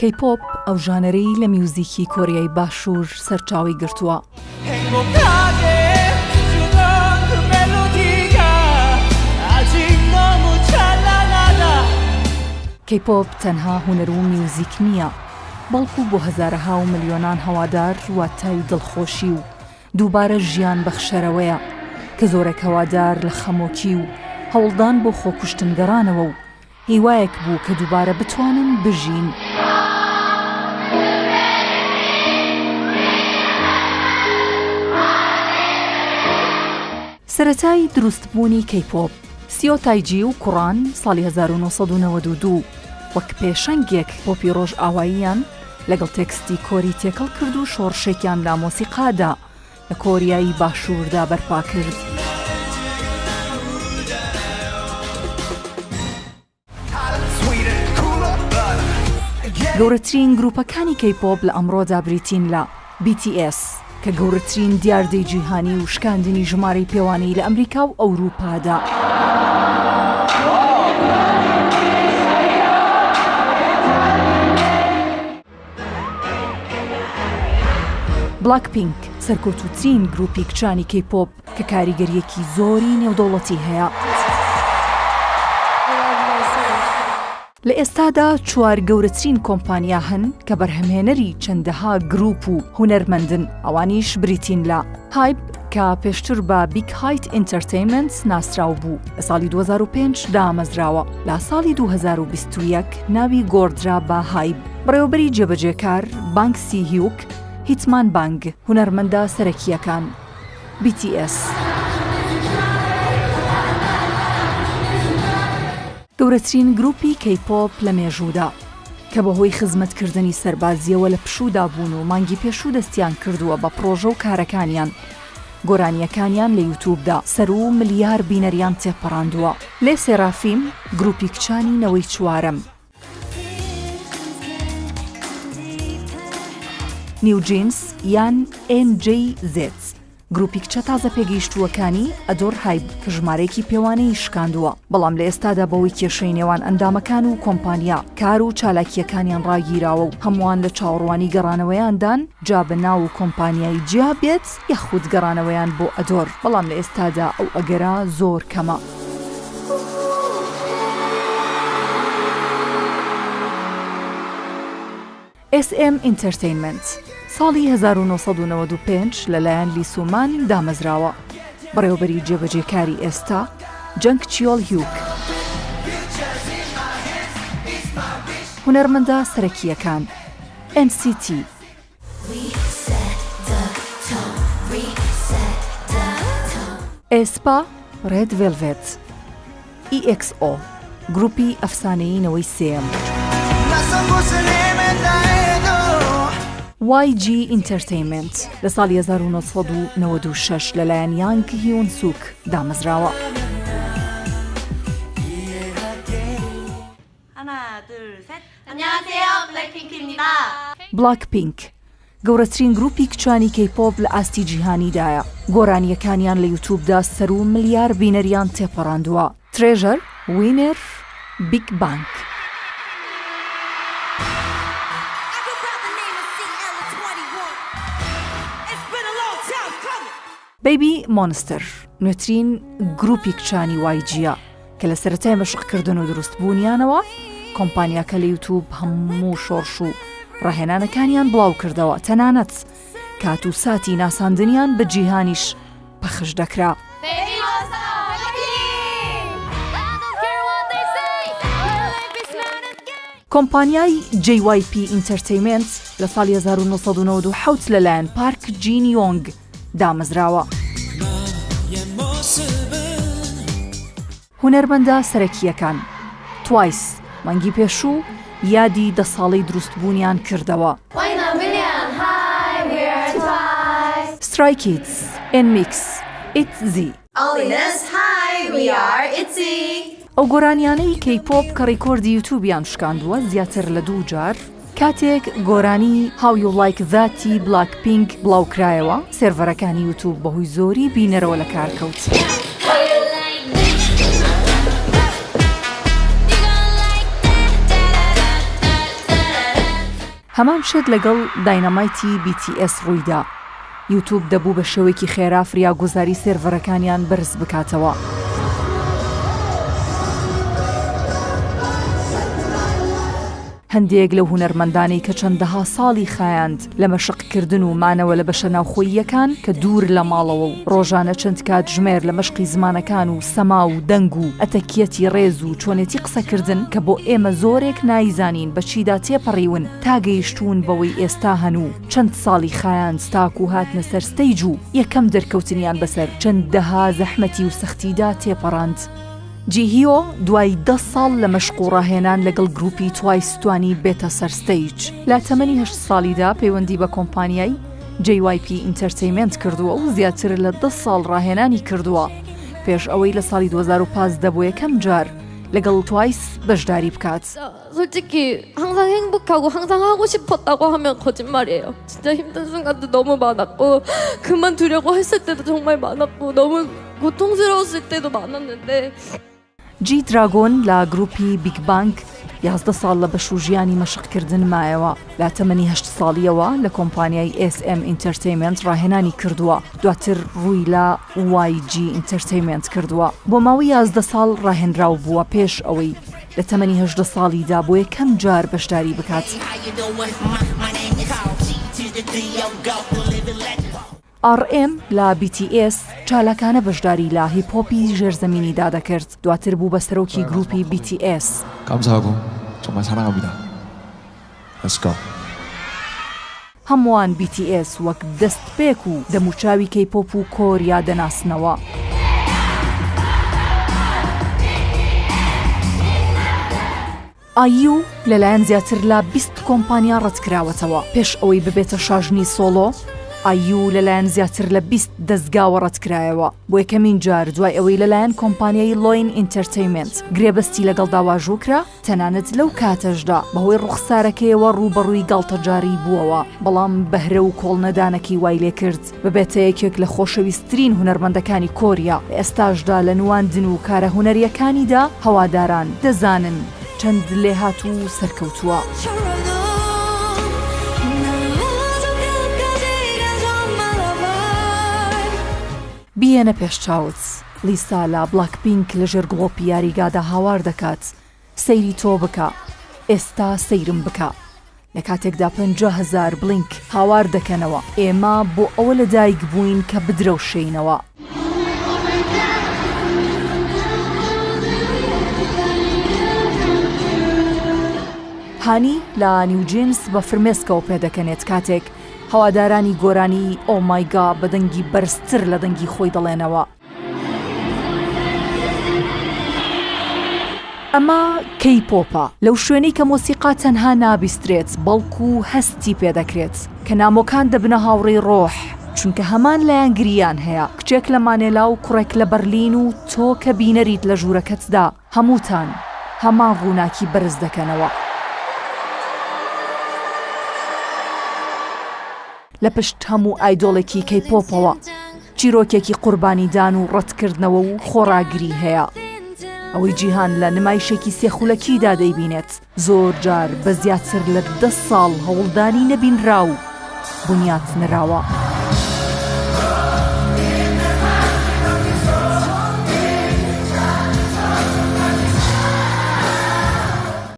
کەیپۆپ ئەو ژانەرەی لە میوزیکی کۆریای باشوور سەرچاوەی گرتووە. کەیپۆپ تەنها هونەر و میوزیک نییە، بەڵکو بۆ هەزارەها و ملیۆنان هەوادار واتای دڵخۆشی و دووبارە ژیان بەخشەرەوەیە، کە زۆرێک هەوادار لە خەمۆکی و هەوڵدان بۆ خۆکوشتن گەڕانەوە و هیوایەک بوو کە دووبارە بتوانن بژین. سەرەتای دروستبوونی کەیپۆپ، سیۆ تایجی و کوڕان ساڵی 1992 وەک پێشەنگێک پۆپی ڕۆژئاواییان لەگەڵ تێکستی کۆری تێکەڵ کرد و شۆڕشێکیان لە مۆسیقادا لە کۆریای باشووردا بەرپا کرد. گەورەترین گرووپەکانی کەیپۆپ لە ئەمڕۆدا بریتین لە، BTS، کە گەورەترین دیاردەی جیهانی و شکاندنی ژمارەی پێوانەیی لە ئەمریکا و ئەورووپادا. بلاک پینک، سەرکەوتووترین گرووپی کچانی کەیپۆپ کە کاریگەرییەکی زۆری نێودەوڵەتی هەیە. لە ئێستادا چوار گەورەترین کۆمپانیا هەن کە بەرهەمهێنەری چەندەها گرووپ و هونەرمەندن، ئەوانیش بریتین لە، هایب کە پێشتر بە بیگ هایت ئینتەرتەینمێنت ناسراو بوو، لە ساڵی 2005 دامەزراوە، لە ساڵی 2021 ناوی گۆڕدرا بە هایب. بەڕێوەبەری جێبەجێکار، بانگ سی هیوک، هیتمان بانگ، هونەرمەندە سەرەکییەکان، BTS. گەورەترین گروپی کەیپۆپ لە مێژوودا، کە بەهۆی خزمەتکردنی سەربازییەوە لە پشوودا بوون و مانگی پێشوو دەستیان کردووە بە پڕۆژە و کارەکانیان، گۆرانییەکانیان لە یوتوبدا سەروو ملیار بینەریان تێپەڕاندووە. لێ سێرافیم، گروپی کچانی نەوەی چوارەم. نیو جینس یان ئێن جەی زێد، گروپی کچە تازە پێگەیشتووەکانی ئەدۆر هایب کە ژمارەیەکی پێوانەیی شکاندووە، بەڵام لە ئێستادا بەهۆی کێشەی نێوان ئەندامەکان و کۆمپانیا کار و چالاکییەکانیان ڕاگیراوە و هەمووان لە چاوەڕوانی گەڕانەوەیاندان جا بە ناو و کۆمپانیای جیا بێت یاخود گەڕانەوەیان بۆ ئەدۆر، بەڵام لە ئێستادا ئەو ئەگەرە زۆر کەمە. ئێس ئێم ئینتەرتەینمێنت ساڵی 1995 لەلایەن لی سومان دامەزراوە، بەڕێوەبەری جێبەجێکاری ئێستا جەنگ چیۆل هیوک. هونەرمەندە سەرەکییەکان، ئێن سی تی. ئێسپا، ڕێد ڤێلڤێت. EXO، گروپی ئەفسانەیی نەوەی سێیەم. YG Entertainment لە ساڵی 1996 لەلایەن یانگ هیون سوک دامەزراوە. بلاک پینک گەورەترین گروپی کچانی کەیپۆپ لە ئاستی جیهانیدایە، گۆرانییەکانیان لە یوتوبدا سەروو ملیار بینەریان تێپەڕاندووە. ترێژەر، وینێر، بیگ بانگ. بەیبی مۆنستەر نوێترین گروپی کچانی وای جیە کە لە سەرەتای مەشقکردن و دروستبوونیانەوە کۆمپانیاکە لە یوتوب هەموو شۆڕش و ڕاهێنانەکانیان بڵاو کردەوە تەنانەت کات و ساتی ناساندنیان بە جیهانیش پەخش دەکرا. کۆمپانیای JYP Entertainment لە ساڵی 1997 لەلایەن پارک جین یۆنگ دامەزراوە. هونەرمەندە سەرەکییەکان، توایس، مانگی پێشوو یادی دە ساڵەی دروستبوونیان کردەوە. سترای کیدز، ئێنمیکس، ئیتزی. ئەو گۆرانیانەی کەی پۆپ کە ڕیکۆردی یوتوبیان شکاندووە زیاتر لە دوو جار، کاتێک گۆرانی How You Like That ی بلاک پینک بڵاوکرایەوە، سێرڤەرەکانی یوتوب بەهۆی زۆری بینەرەوە لەکارکەوت. هەمان شت لەگەڵ داینامایتی بی تی ئێس ڕوویدا. یوتوب دەبوو بە شێوەیەکی خێرا فریاگوزاری سێرڤەرەکانیان بەرز بکاتەوە. هەندێک لەو هونەرمەندانەی کە چەندەها ساڵی خایاند لە مەشقکردن و مانەوە لە بەشە ناوخۆییەکان کە دوور لە ماڵەوە و ڕۆژانە چەند کاتژمێر لە مەشقی زمانەکان و سەما و دەنگ و ئەتەکیەتی ڕێز و چۆنێتی قسەکردن کە بۆ ئێمە زۆرێک نایزانین بە چیدا تێپەڕیون تا گەیشتوون بەوەی ئێستا هەن و چەند ساڵی خایاند تاکو هاتنە سەر stage و یەکەم دەرکەوتنیان بەسەر چەندەها زەحمەتی و سەختیدا تێپەڕاند. جیهیۆ دوای دە ساڵ لە مەشق و ڕاهێنان لەگەڵ گروپی توایس توانی بێتە سەر stage. لە تەمەنی هەشت ساڵیدا پەیوەندی بە کۆمپانیای، JYP Entertainment، کردووە و زیاتر لە دە ساڵ ڕاهێنانی کردووە پێش ئەوەی لە ساڵی 2015 بۆ یەکەم جار لەگەڵ توایس بەشداری بکات. 솔직히 항상 행복하고 항상 하고 싶었다고 하면 거짓말이에요. 진짜 힘든 순간도 너무 많았고 그만두려고 했을 때도 정말 많았고 너무 고통스러웠을 때도 많았는데 جی دراگۆن لە گروپی بیگ بانگ 11 ساڵ لە بەش و ژیانی مەشقکردن مایەوە لە تەمەنی هەشت ساڵیەوە لە کۆمپانیای SM Entertainment ڕاهێنانی کردووە دواتر ڕووی لە YG Entertainment کردووە بۆ ماوەی 11 ساڵ ڕاهێنراو بووە پێش ئەوەی لە تەمەنی 18 ساڵیدا بۆ یەکەم جار بەشداری بکات. ئاڕ ئێم لە بی تی ئێس چالاکانە بەشداری لە هیپ هۆپی ژێرزەمینیدا دەکرد، دواتر بوو بە سەرۆکی گروپی بی تی ئێس. 감사하고 정말 사랑합니다. Let's go. هەمووان بی تی ئێس وەک دەستپێک و دەموچاوی کەیپۆپ و کۆریا دەناسنەوە. ئاییو لەلایەن زیاتر لە 20 کۆمپانیا ڕەتکراوەتەوە پێش ئەوەی ببێتە شاژنی سۆڵۆ، ئاییو لەلایەن زیاتر لە 20 دەزگاوە ڕەتکرایەوە بۆ یەکەمین جار دوای ئەوەی لەلایەن کۆمپانیای لۆین ئینتەرتەیمێنت گرێبەستی لەگەڵدا واژوو کرا، تەنانەت لەو کاتەشدا بەهۆی ڕوخسارەکەیەوە ڕووبەڕووی گاڵتەجاڕی بووەوە، بەڵام بەهرە و کۆڵنەدانەکەی وای لێکرد ببێتە یەکێک لە خۆشەویستترین هونەرمەندەکانی کۆریا، لە ئێستاشدا لە نواندن و کارە هونەرییەکانیدا هەواداران دەزانن چەند لێهاتوو و سەرکەوتووە. بیهێنە پێش چاوت، لیسا لە بلاکپینک لەژێر گڵۆپی یاریگادا هاوار دەکات، سەیری تۆ بکە، ئێستا سەیرم بکە. لە کاتێکدا 50,000 بڵینک هاوار دەکەنەوە، ئێمە بۆ ئەوە لەدایک بووین کە بدرەوشێینەوە. هانی لە نیوجینز بە فرمێسکەوە پێدەکەنێت کاتێک هەوادارانی گۆرانی Oh My God بە دەنگی بەرزتر لە دەنگی خۆی دەڵێنەوە. ئەمە کەی پۆپە، لەو شوێنەی کە مۆسیقا تەنها نابیسترێت، بەڵکو هەستی پێدەکرێت، کە نامۆکان دەبنە هاوڕێی ڕۆح، چونکە هەمان لایەنگرییان هەیە، کچێک لە مانێلا و کوڕێک لە بەرلین و تۆ کە بینەریت لە ژوورەکەتدا، هەمووتان هەمان ڕووناکی بەرز دەکەنەوە. لە پشت هەموو ئایدۆڵێکی کەیپۆپەوە چیرۆکێکی قوربانیدان و ڕەتکردنەوە و خۆڕاگری هەیە. ئەوەی جیهان لە نمایشێکی سێ خولەکیدا دەیبینێت، زۆر جار بە زیاتر لە دە ساڵ هەوڵدانی نەبینراو بنیات نراوە.